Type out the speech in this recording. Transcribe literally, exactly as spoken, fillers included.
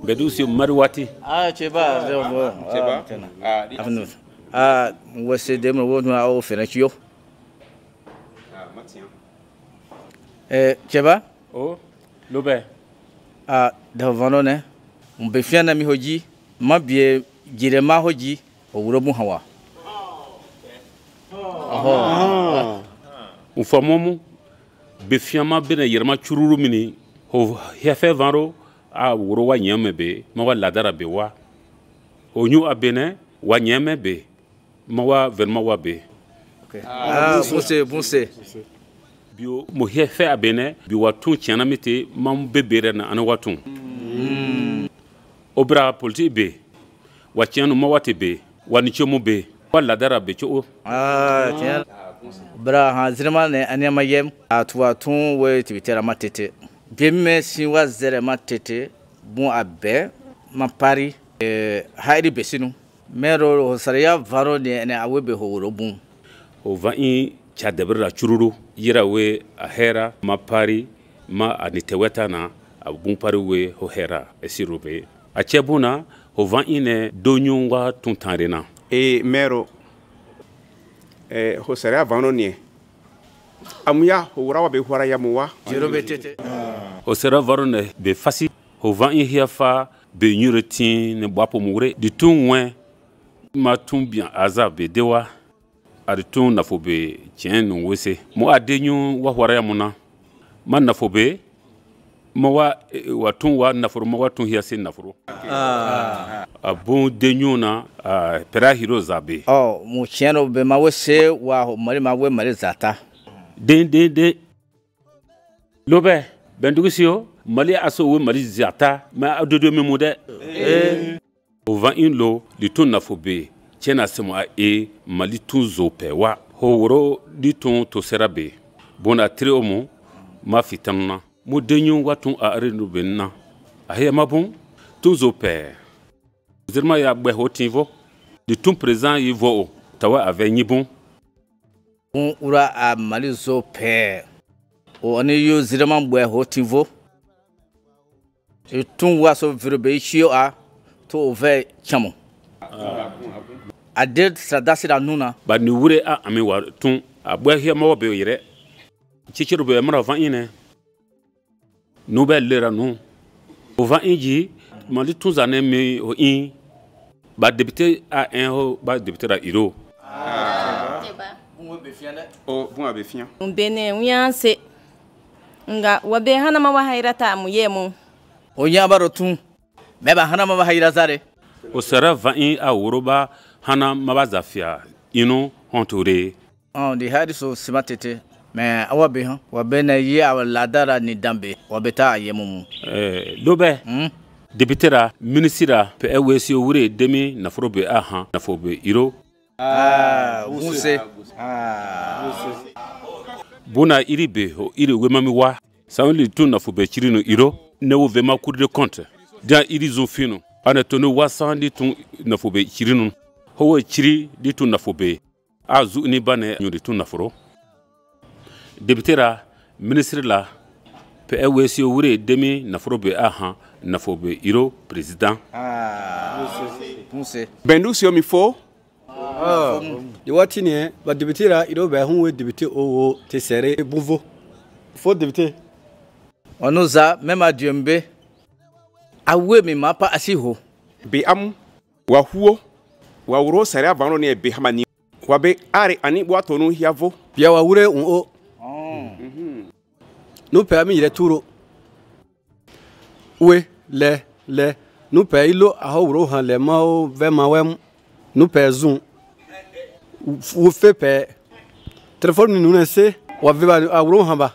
Bedu si mari wati. Ah, cɛba, cɛba. Ah, wese de mo wo na o fere ciyo. Eh, cɛba? Oh, lo bɛ. Ah, da vano ne. Un be fiana mi hoji. Ma bie jire ma hoji. O wuro bun han wa. Ɔhɔ. Un famu mu. Be fian ma benɛ yɛrɛma cururu mini. Ho hiafɛ vanro a wuro wa nyɛmɛ be, ma wa ladara be wa. O nyu a benɛ wa nyɛmɛ be, ma wa vɛnma wa be. Ah, bun se, bun se. Bio mo hiafɛ a benɛ, bi wa tun tiana mi te, ma mu be berɛ na, ani wa tun. O bra politiki be, wa tianu ma wa te be, wa ni chomu be, wa ladara be cho. Ah, tiɲɛ. Bra han zirima ne ani ma yɛm, a tuwa tun we tibitera ma tete. Bi mɛ sin wa zɛrɛ ma tete, bun a bɛ, ma pari, eh, hairi besinu. Mɛro ho sariya varo ni ɛnɛ a we be ho woro bun. Ho van'i ca dɛbiri ra cururu, yira we a hɛra, ma pari, ma a ni tɛwɛta na, a bun pari we ho hɛra, ɛ siro be. A cɛ bun na, ho van'i nɛ do ɲu wa tun tanre na. E mɛro, ɛ, ho sariya vano ni ɛ. Amu ya, ho wura wa be hwara ya mu wa. Jiro be tete. Ho sariya varo nɛ be fasi, ho van'i hia fa, be ɲure tin ne bwa po mu wure. Di tun wɛn, ma tun bian aza be dewa. A di tun nafo be cɛn nu wese. Mu a de ɲu wa hwara ya mu na. Ma nafo be, ma wa, eh, wa tun wa naforo, ma wa tun hia se naforo. Ah. A bun de ɲu na, a pɛra hiro za be. Oh, mu cɛn be ma wese wa ho mali ma we mali zata. Den, den, den. Lo bɛ, bɛn dugu si o, Mali a so we Mali zata, mɛ a dodo mi mu dɛ. Ee. O van'i lo, di tun nafo be, cɛ na sɛmu a e, Mali tun zo pɛ wa. Ho woro di tun to sera be, bona tire o mu, ma fitanu na. Mu denyu wa tun a are nu be na. A he ma bun, tun zo pɛ. Zerma ya bɛ ho tin vo. Di tun prezan yi vo o, tawa a vɛ nyi bun. Un ura a Mali zo pɛ. O ani yo zirama bwɛ ho tin vo. E tun wa so viro be shio a to o vɛ chamo. A de sa dasi da nuna. Ba ni wure a ami wa tun a bwɛ hia ma wa be yere. Chichiro be mara van ine. Nu bɛ lera nu. O va in ji, Mali tun zanɛ mi o in. Ba debite a ɛn ho, ba debite ra iro. O bun a be fian. Un benɛ, un yan se. Nga, wa be hana ma wa haira ta mu ye mu. O ɲa baro tun. Mɛ ba hana ma ba haira zare. O sara va in a woro ba hana ma ba zafia inu honture. Ɔn, di hadi so sima tete. Mɛ awa be han, wa be na ye a ladara ni danbe, wa be ta a yemu mu. Eh, lo bɛ. Hmm? Debite ra, minisiri ra, pɛ wesi wure demi naforo be a han, nafo be iro. Ah, buse. Ah. Bona iri be, o iri we mami wa. Sanli tun nafo be chiri no iro, ne wo ve ma Cour de compte. Dia iri zo fino. Ana tono wa sanli tun nafo be chiri no. Ho we chiri di tun nafo be. A zu ni ba nɛ ɲuri tun naforo. Debite ra, minisiri la, pɛ wesi wure demi naforo be a han, nafo be iro president. Ah, buse. Bɛndu sio mi fo. Di wati ni, ba debite ra, iro bɛ hun we debite o wo te sere bunvo. Fo debite. Onu za, mɛ ma diombe. A we mi ma pa asi ho. Be amu. Wa huo, wa wuro sariya vano ni be hamani. Wa be are ani bwa tonu hiavo. Bia wa wure un o. Nu pɛ ami yire turo. We, lɛ, lɛ. Nu pɛ ilo a ho wuro han lɛ ma o vɛ ma wɛ mu. Nu pɛ zun. Wo fe pɛ. Telefoni nu ne se. Wa ve ba a wuro han ba.